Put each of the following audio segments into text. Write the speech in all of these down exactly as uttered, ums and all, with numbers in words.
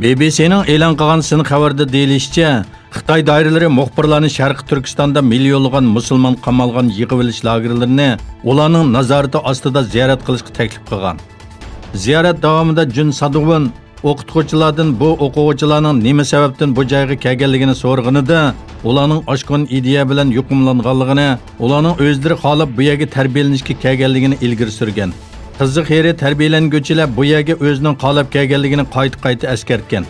بى بى سىنىڭ ئېلان قىلغان سىن خەۋىرىدە دېيىلىشىچە، خىتاي دائىرىلىرى مۇخبىرلارنى شەرقىي تۈركىستاندا مىليونلىغان مۇسۇلمان قامالغان يىغىۋېلىش لاگېرلىرىنى ئۇلارنىڭ نازارىتى ئاستىدا زىيارەت قىلىشقا تەكلىپ قىلغان. زىيارەت داۋامىدا جۈن سادوۋېن ئوقۇتقۇچىلاردىن بۇ ئوقۇغۇچىلارنىڭ نېمە سەۋەبتىن بۇ جايغا كەلگەنلىكىنى سورىغىنىدا، ئۇلارنىڭ ئاشقۇن ئىدىيە بىلەن يۇقۇملانغانلىقىنى، ئۇلارنىڭ ئۆزلىرى خالاپ بۇ يەرگە تەربىيەلىنىشكە كەلگەنلىكىنى ئىلگىرى سۈرگەن. قىزىق يېرى، تەربىيەلەنگۈچىلەر بۇ يەرگە ئۆزىنىڭ خالاپ كەلگەنلىكىنى قايتا-قايتا ئەسكەرتكەن.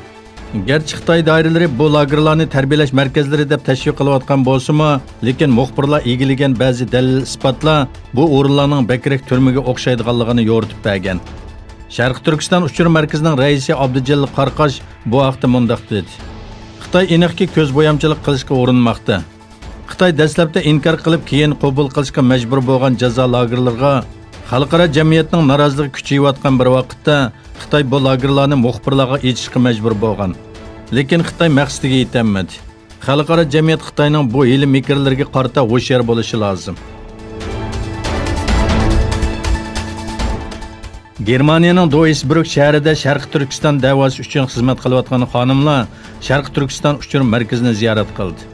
گەرچە خىتاي دائىرىلىرى بۇ لاگېرلارنى تەربىيەلەش مەركەزلىرى دەپ تەشۋىق قىلىۋاتقان بولسىمۇ، لېكىن مۇخبىرلار ئىگىلىگەن بەزى دەلىل-ئىسپاتلار بۇ ئورۇنلارنىڭ بەكرەك تۈرمىگە ئوخشايدىغانلىقىنى يورۇتۇپ بەرگەن. شەرقىي تۈركىستان ئۇچۇر مەركىزىنىڭ رەئىسى ئابدۇجېلىل قاراقاش بۇ ھەقتە مۇنداق دېدى: خىتاي ئېنىقكى كۆز بويامچىلىق قىلىشقا ئۇرۇنماقتا. خىتاي دەسلەپتە ئىنكار قىلىپ، كېيىن قوبۇل قىلىشقا مەجبۇر بولغان جازا لاگېرلىرىغا خەلقئارا جەمئىيەتنىڭ نارازىلىقى كۈچىيىۋاتقان بىر ۋاقىتتا، خىتاي بۇ لاگېرلارنى مۇخبىرلارغا ئېچىشقا مەجبۇر بولغان. لېكىن خىتاي مەقسىتىگە يېتەلمىدى. خەلقئارا جەمئىيەت خىتاينىڭ بۇ ھىيلە-مىكىرلىرىگە قارىتا ھوشيار بولۇشى لازىم. گېرمانىيەنىڭ دوئىسبۇرگ شەھىرىدە شەرقىي تۈركىستان دەۋاسى ئۈچۈن خىزمەت قىلىۋاتقان خانىملار شەرقىي تۈركىستان ئۇچۇر مەركىزىنى زىيارەت قىلدى.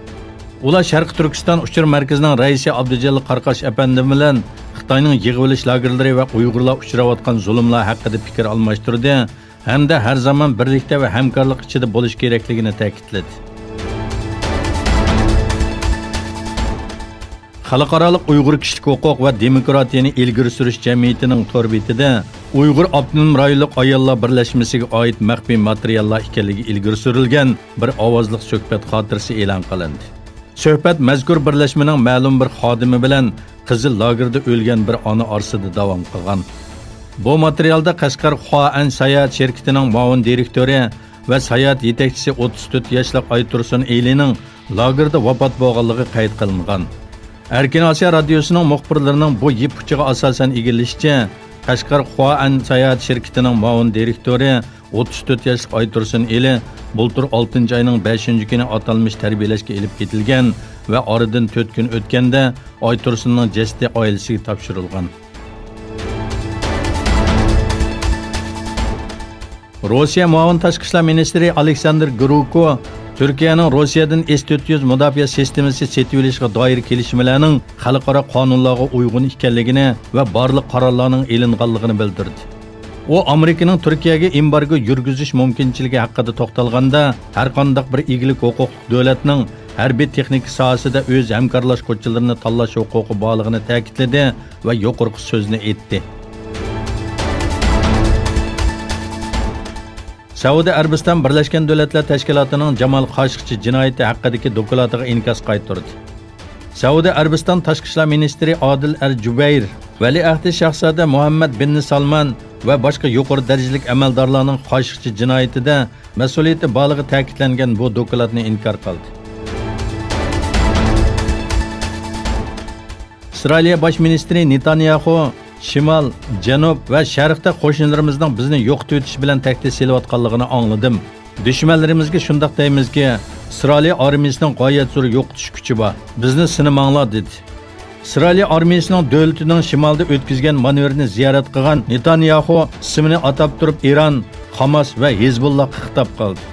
ئۇلار شەرقىي تۈركىستان ئۇچۇر مەركىزىنىڭ رەئىسى ئابدۇجېلىل قاراقاش ئەپەندىم بىلەن خىتاينىڭ يىغىۋېلىش لاگېرلىرى ۋە ئۇيغۇرلار ئۇچراۋاتقان زۇلۇملار ھەققىدە پىكىر ئالماشتۇردى ھەمدە ھەر زامان بىرلىكتە ۋە ھەمكارلىق ئىچىدە بولۇش كېرەكلىكىنى تەكىتلىدى. خەلقئارالىق ئۇيغۇر كىشىلىك ھوقۇق ۋە دېموكراتىيەنى ئىلگىرى سۈرۈش جەمئىيىتىنىڭ تور بېتىدە ئۇيغۇر ئاپتونوم رايونلۇق ئاياللار بىرلەشمىسىگە ئائىت مەخپىي ماتېرىياللار ئىكەنلىكى ئىلگىرى سۈرۈلگەن بىر ئاۋازلىق سۆھبەت خاتىرىسى ئېلان قىلىندى. سۆھبەت مەزكۇر بىرلەشمىنىڭ مەلۇم بىر خادىمى بىلەن قىزىل لاگېردا ئۆلگەن بىر ئانا ئارىسىدا داۋام قىلغان. بۇ ماتېرىيالدا قەشقەر خۇائەن ساياھەت شىركىتىنىڭ مۇئاۋىن دىرېكتورى ۋە ساياھەت يېتەكچىسى ئوتتۇز تۆت ياشلىق ئايتۇرسۇن ئېلىنىڭ لاگېردا ۋاپات بولغانلىقى قەيت قىلىنغان. ئەركىن ئاسىيا رادىيوسىنىڭ مۇخبىرلىرىنىڭ بۇ يىپ ئۇچىغا ئاساسەن ئىگىلىشىچە، قەشقەر خۇائەن ساياھەت شىركىتىنىڭ مۇئاۋىن دىرېكتورى، ئوتتۇز تۆت ياشلىق ئايتۇرسۇن ئېلى بۇلتۇر ئالتىنچى ئاينىڭ بەشىنچى كۈنى ئاتالمىش تەربىيەلەشكە ئېلىپ كېتىلگەن ۋە ئارىدىن تۆت كۈن ئۆتكەندە ئايتۇرسۇننىڭ جەسىتى ئائىلىسىگە تاپشۇرۇلغان. روسىيە مۇئاۋىن تاشقى ئىشلار مىنىستىرى ئالېكساندىر گروكو تۈركىيەنىڭ روسىيەدىن ئېس تۆت يۈز مۇداپىئە سىستېمىسى سېتىۋېلىشىغا دائىر كېلىشىملەرنىڭ خەلقئارا قانۇنلارغا ئۇيغۇن ئىكەنلىكىنى ۋە بارلىق قارارلارنىڭ ئېلىنغانلىقىنى بىلدۈردى. ئۇ ئامېرىكىنىڭ تۈركىيەگە ئېمبارگو يۈرگۈزۈش مۇمكىنچىلىكى ھەققىدە توختالغاندا، ھەرقانداق بىر ئىگىلىك ھوقۇقلۇق دۆلەتنىڭ ھەربىي تېخنىكا ساھەسىدە ئۆز ھەمكارلاشقۇچىلىرىنى تاللاش ھوقۇقى بارلىقىنى تەكىتلىدى ۋە يۇقىرىقى سۆزنى ئېيتتى. سەئۇدى ئەرەبىستان بىرلەشكەن دۆلەتلەر تەشكىلاتىنىڭ جامال خاشىقچى جىنايىتى ھەققىدىكى دوكلاتىغا ئىنكاس قايتۇردى. سەئۇدى ئەرەبىستان تاشقى ئىشلار مىنىستىرى ئادىل ئەل جۇبەير ۋەلىئەھدى شاھزادە مۇھەممەد بىن سالمان ۋە باشقا يۇقىرى دەرىجىلىك ئەمەلدارلارنىڭ خاشىقچى جىنايىتىدە مەسئۇلىيىتى بارلىقى تەكىتلەنگەن بۇ دوكلاتنى ئىنكار قىلدى. ئىسرائىلىيە باش مىنىستىرى نېتانياخۇ، شىمال، جەنۇب ۋە شەرقتە قوشنىلىرىمىزنىڭ بىزنى يوقىتىۋېتىش بىلەن تەھدىت سېلىۋاتقانلىقىنى ئاڭلىدىم. دۈشمەنلىرىمىزگە شۇنداق دەيمىزكى، ئىسرائىلىيە ئارمىيىسىنىڭ غايەت زور يوقىتىش كۈچى بار. بىزنى سىنىماڭلار، دېدى. ئىسرائىلىيە ئارمىيىسىنىڭ دۆلىتىنىڭ شىمالىدا ئۆتكۈزگەن مانېۋىرىنى زىيارەت قىلغان نېتانياخۇ ئىسمىنى ئاتاپ تۇرۇپ ئىران، خاماس ۋە ھېزبۇللاغا خىتاب قىلدى.